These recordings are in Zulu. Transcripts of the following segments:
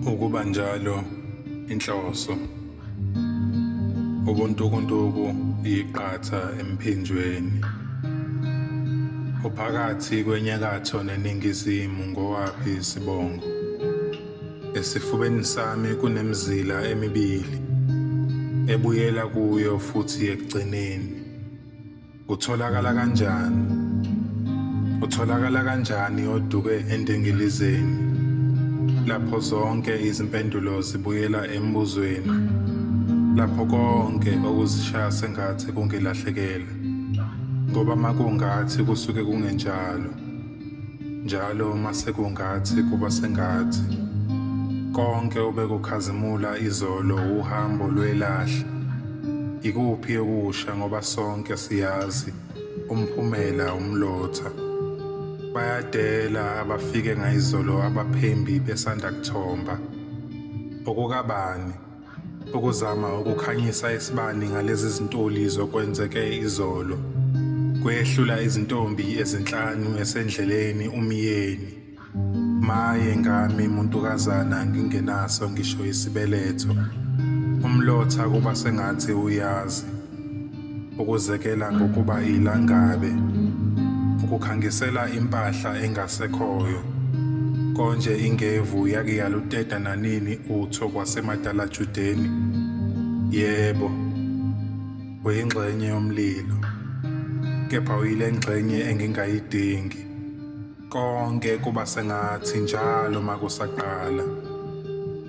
Ukuba njalo inhloso. Ubuntukuntuku iqatha emphinjweni. Uphakathi kwenyakatho neningizimu ngowaphi isibongo? Esifubeni sami kunemizila emibili ebuyela kuyo futhi ekugcineni. Utholakala kanjani? Utholakala kanjani oduke endingilizeni? Lapho zonke izimpendulo zibuyela embuzweni. Lapho konke okuzishaya sengathi kungilahlekela. Ngoba makungathi kusuke kungenjalo. Njalo mase kungathi kuba sengathi. Konke obekukhazimula izolo uhambo lwelahle. Ikuphi okusha ngoba sonke siyazi umphumela umlotha. Bayadela abafike ngayizolo abaphembi besanda kuthomba. Okukabani ukuzama ukukhanyisa isibani ngalezi zintuli zokwenzeke izolo. Kwehlula izintombi ezinhlanu esendleleni umyeni. Maye ngami muntukazana ngingenaso ngisho isibeletho. Umlotha kuba sengathi uyazi. Ukuzekela ngokuba ilangabe. Ukukhangisela impahla engasekhoyo. Konje ingevu yake yaluteta nanini utho kwasemadalajudeni. Yebo, uyingxenye yomlilo. Kepha uyile ngxenye engingayidingi. Konke kuba sengathi njalo makusaqala.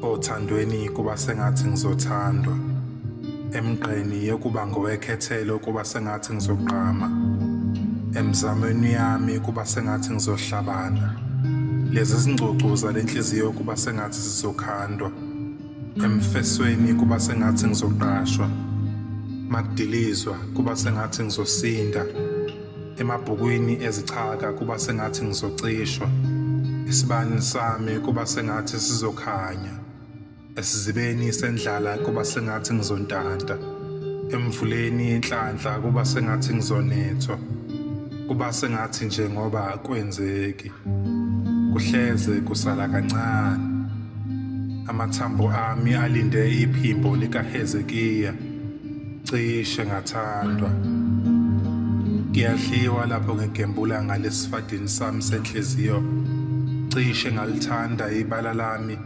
Othandweni kuba sengathi ngizothandwa. Emgqeni yokuba ngowekhethelo kuba sengathi ngizogqama. Emzamweni yami kuba sengathi ngizohlabana. Lezi zingcucu zalenhliziyo kuba sengathi zizokhandwa. Emfesweni kuba sengathi ngizoqashwa. Makudilizwa kuba sengathi ngizosinda. Emabhukwini ezichaka kuba sengathi ngizocishwa. Isibani sami kuba sengathi sizokhanya. Esizibeni sendlala kuba sengathi ngizontanta. Emvuleni yenhlanhla kuba sengathi ngizonethwa. Kuba sengathi nje ngoba akwenzeki. Kuhleze kusala kancane. Amathambo ami alinde iphimbo likaHezekiya. Cishe ngathandwa. Ngiyadliwa lapho ngigembula ngalesifadini sami senhliziyo. Cishe ngalithanda ibala lami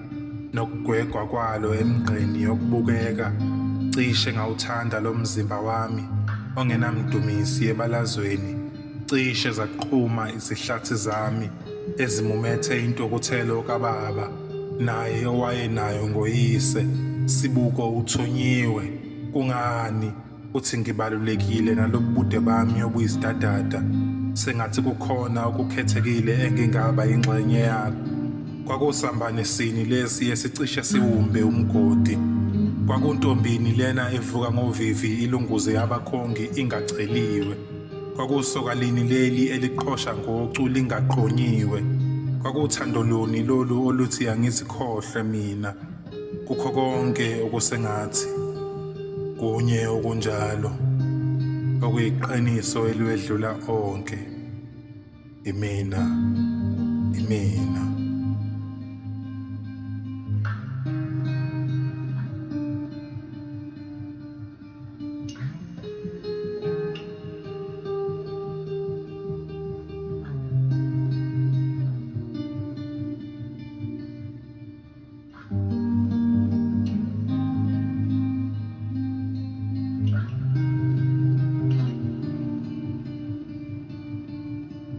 nokugwegwa kwalo emgqeni yokubukeka. Cishe ngawuthanda lo mzimba wami ongenamdumisi ebalazweni. Cishe zaqhuma izihlathi zami ezimumethe intukuthelo kababa naye owayenayo ngoyise. Sibuko uthonyiwe. Kungani uthi ngibalulekile nalobude bami obuyisidadada? Sengathi kukhona okukhethekile engingaba ingxenye yakho. Kwakusambanisini lesi esicishe siwumbe umgodi. Kwakuntombini lena evuka ngovivi ilunguze yabakhongi ingaceliwe. Kwakusokalini leli eliqhosha ngocu lingaqonyiwe. Kwakuthando luni lolu oluthi angizikhohlwe mina. Kukho konke okusengathi kunye okunjalo okuyiqiniso eliwedlula onke. Imina, imina.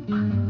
Bye.